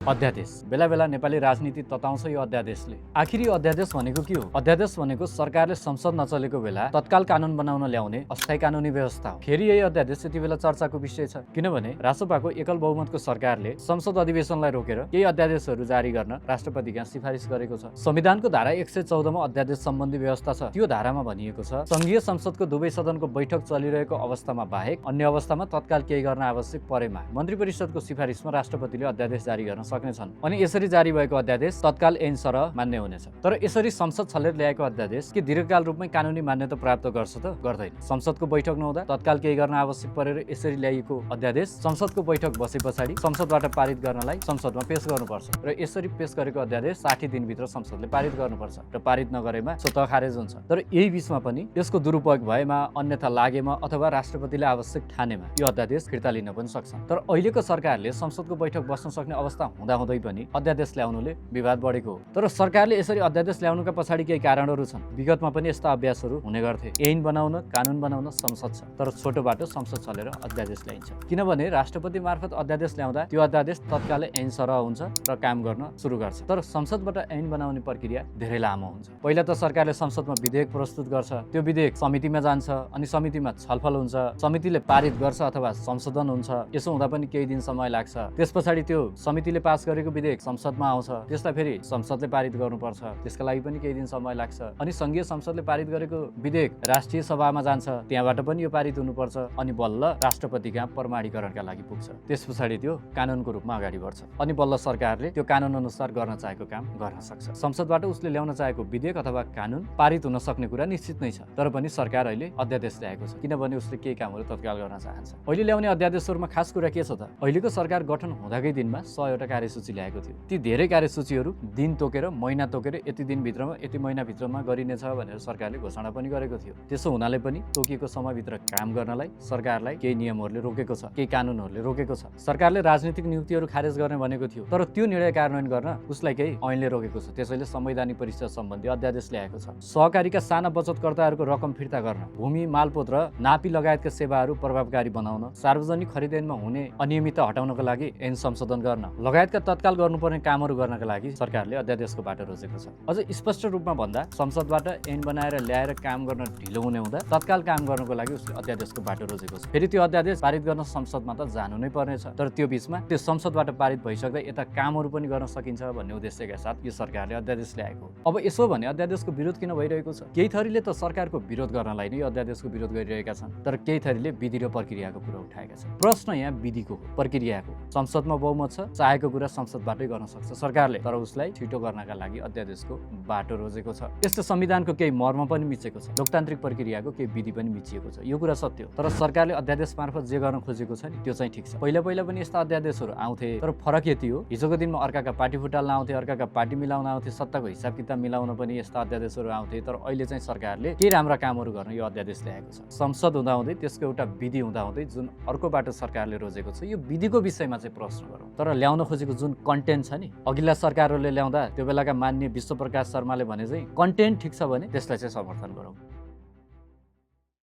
अध्यादेश बेला बेला नेपाली राजनीति तताउँछ यो अध्यादेशले। आखिर यो अध्यादेश भनेको के हो? अध्यादेश भनेको सरकारले संसद नचलेको बेला तत्काल कानून बनाउन ल्याउने अस्थायी कानूनी व्यवस्था हो। फेरि यही अध्यादेश यति बेला चर्चाको विषय छ, किनभने रासोपाको एकल बहुमतको सरकारले संसद अधिवेशनलाई रोकेर केही अध्यादेशहरू जारी गर्न राष्ट्रपतिका सिफारिस गरेको छ। संविधानको धारा 114 मा अध्यादेश सम्बन्धी व्यवस्था छ। त्यो धारामा भनिएको छ, संघीय संसदको दुवै सदनको बैठक चलिरहेको अवस्थामा बाहेक अन्य अवस्थामा तत्काल केही गर्न आवश्यक परेमा मन्त्री परिषदको सिफारिसमा राष्ट्रपतिले अध्यादेश जारी गर्न सक्नेछन्। अनि यसरी जारी भएको अध्यादेश तत्काल ऐन सरह मान्य हुनेछ। तर यसरी संसद छलेर ल्याएको अध्यादेश के दीर्घकाल रूपमै कानूनी मान्यता प्राप्त गर्छ त? गर्दैन। संसदको बैठक नहुँदा तत्काल केही गर्न आवश्यक परेर यसरी ल्याइएको अध्यादेश संसदको बैठक बसे पछाडि संसदबाट पारित गर्नलाई संसदमा पेश गर्नुपर्छ र यसरी पेश गरेको अध्यादेश 60 दिनभित्र संसदले पारित गर्नुपर्छ र पारित नगरेमा स्वतः खारेज हुन्छ। तर यही बीचमा पनि यसको दुरुपयोग भएमा, अन्यथा लागेमा अथवा राष्ट्रपतिले आवश्यक ठानेमा यो अध्यादेश फिर्ता लिन पनि सक्छन्। तर अहिलेको सरकारले संसदको बैठक बस्न सक्ने अवस्था हुँदाहुँदै पनि अध्यादेश ल्याउनुले विवाद बढेको हो। तर सरकारले यसरी अध्यादेश ल्याउनुका पछाडि केही कारणहरू छन्। विगतमा पनि यस्ता अभ्यासहरू हुने गर्थे। ऐन बनाउन, कानून बनाउन संसद छ, तर छोटो बाटो संसद चलेर अध्यादेश ल्याइन्छ। किनभने राष्ट्रपति मार्फत अध्यादेश ल्याउँदा त्यो अध्यादेश तत्कालै ऐन सरह हुन्छ र काम गर्न सुरु गर्छ। तर संसदबाट ऐन बनाउने प्रक्रिया धेरै लामो हुन्छ। पहिला त सरकारले संसदमा विधेयक प्रस्तुत गर्छ, त्यो विधेयक समितिमा जान्छ, अनि समितिमा छलफल हुन्छ, समितिले पारित गर्छ अथवा संशोधन हुन्छ। यसो हुँदा पनि केही दिन समय लाग्छ। त्यस पछाडि त्यो समितिले पास गरेको विधेयक संसदमा आउँछ, त्यसलाई फेरि संसदले पारित गर्नुपर्छ, त्यसका लागि पनि केही दिन समय लाग्छ। अनि संघीय संसदले पारित गरेको विधेयक राष्ट्रिय सभामा जान्छ, त्यहाँबाट पनि यो पारित हुनुपर्छ, अनि बल्ल राष्ट्रपतिका प्रमाणीकरणका लागि पुग्छ। त्यस पछाडि त्यो कानूनको रूपमा अगाडि बढ्छ, अनि बल्ल सरकारले त्यो कानून अनुसार गर्न चाहेको काम गर्न सक्छ। संसदबाट उसले ल्याउन चाहेको विधेयक अथवा कानून पारित हुन सक्ने कुरा निश्चित नै छ। तर पनि सरकार अहिले अध्यादेश ल्याएको छ, किनभने उसले केही कामहरू तत्काल गर्न चाहन्छ। अहिले ल्याउने अध्यादेशहरूमा खास कुरा के छ त? अहिलेको सरकार गठन हुँदाकै दिनमा 100 वटा कार्यसूची ल्याएको थियो। ती धेरै कार्यसूचीहरू दिन तोकेर, महिना तोकेर, यति दिनभित्रमा, यति महिनाभित्रमा गरिनेछ भनेर सरकारले घोषणा पनि गरेको थियो। त्यसो हुनाले पनि तोकिएको समयभित्र काम गर्नलाई सरकारलाई केही नियमहरूले रोकेको छ, केही कानुनहरूले रोकेको छ। सरकारले राजनीतिक नियुक्तिहरू खारेज गर्ने भनेको थियो, तर त्यो निर्णय कार्यान्वयन गर्न उसलाई केही ऐनले रोकेको छ। त्यसैले संवैधानिक परिषद सम्बन्धी अध्यादेश ल्याएको छ। सहकारीका साना बचतकर्ताहरूको रकम फिर्ता गर्न, भूमि, मालपोत र नापी लगायतका सेवाहरू प्रभावकारी बनाउन, सार्वजनिक खरिदेनमा हुने अनियमितता हटाउनको लागि ऐन संशोधन गर्न लगायतका तत्काल गर्नुपर्ने कामहरू गर्नका लागि सरकारले अध्यादेशको बाटो रोजेको छ। अझ स्पष्ट रूपमा भन्दा संसदबाट ऐन बनाएर ल्याएर काम गर्न ढिलो हुने हुँदा तत्काल काम गर्नको लागि उसले अध्यादेशको बाटो रोजेको छ। फेरि त्यो अध्यादेश पारित गर्न संसदमा त जानु नै पर्नेछ, तर त्यो बीचमा त्यो संसदबाट पारित भइसक्दा यता कामहरू पनि गर्न सकिन्छ भन्ने उद्देश्यका साथ यो सरकारले अध्यादेश ल्याएको। अब यसो भने अध्यादेशको विरोध किन भइरहेको छ? केही थरीले त सरकारको विरोध गर्नलाई नै अध्यादेशको विरोध गरिरहेका छन्, तर केही थरीले विधि र प्रक्रियाको कुरा उठाएका छन्। प्रश्न यहाँ विधिको हो, प्रक्रियाको। संसदमा बहुमत छ, चाहेको कुरा संसदबाटै गर्न सक्छ सरकारले, तर उसलाई छिटो गर्नका लागि अध्यादेशको बाटो रोजेको छ। यस्तो संविधानको केही मर्म पनि मिचेको छ, लोकतान्त्रिक प्रक्रियाको केही विधि पनि मिचिएको छ। यो कुरा सत्य हो, तर सरकारले अध्यादेश मार्फत जे गर्न खोजेको छ नि त्यो चाहिँ ठिक छ। पहिला पनि यस्ता अध्यादेशहरू आउँथे, तर फरक यति हो, हिजोको दिनमा अर्काका पार्टी फुटाल्न आउँथे, अर्काका पार्टी मिलाउन आउँथे, सत्ताको हिसाब किताब मिलाउन पनि यस्ता अध्यादेशहरू आउँथे। तर अहिले चाहिँ सरकारले केही राम्रा कामहरू गर्न यो अध्यादेश ल्याएको छ। संसद हुँदाहुँदै त्यसको एउटा विधि हुँदाहुँदै जुन अर्को बाटो सरकारले रोजेको छ, यो विधिको विषयमा चाहिँ प्रश्न गरौँ। तर ल्याउन खोजेको जुन कन्टेन्ट छ नि, अघिल्ला सरकारहरूले ल्याउँदा त्यो बेलाका मान्य विश्वप्रकाश शर्माले भने चाहिँ कन्टेन्ट ठिक छ भने त्यसलाई चाहिँ समर्थन गरौँ।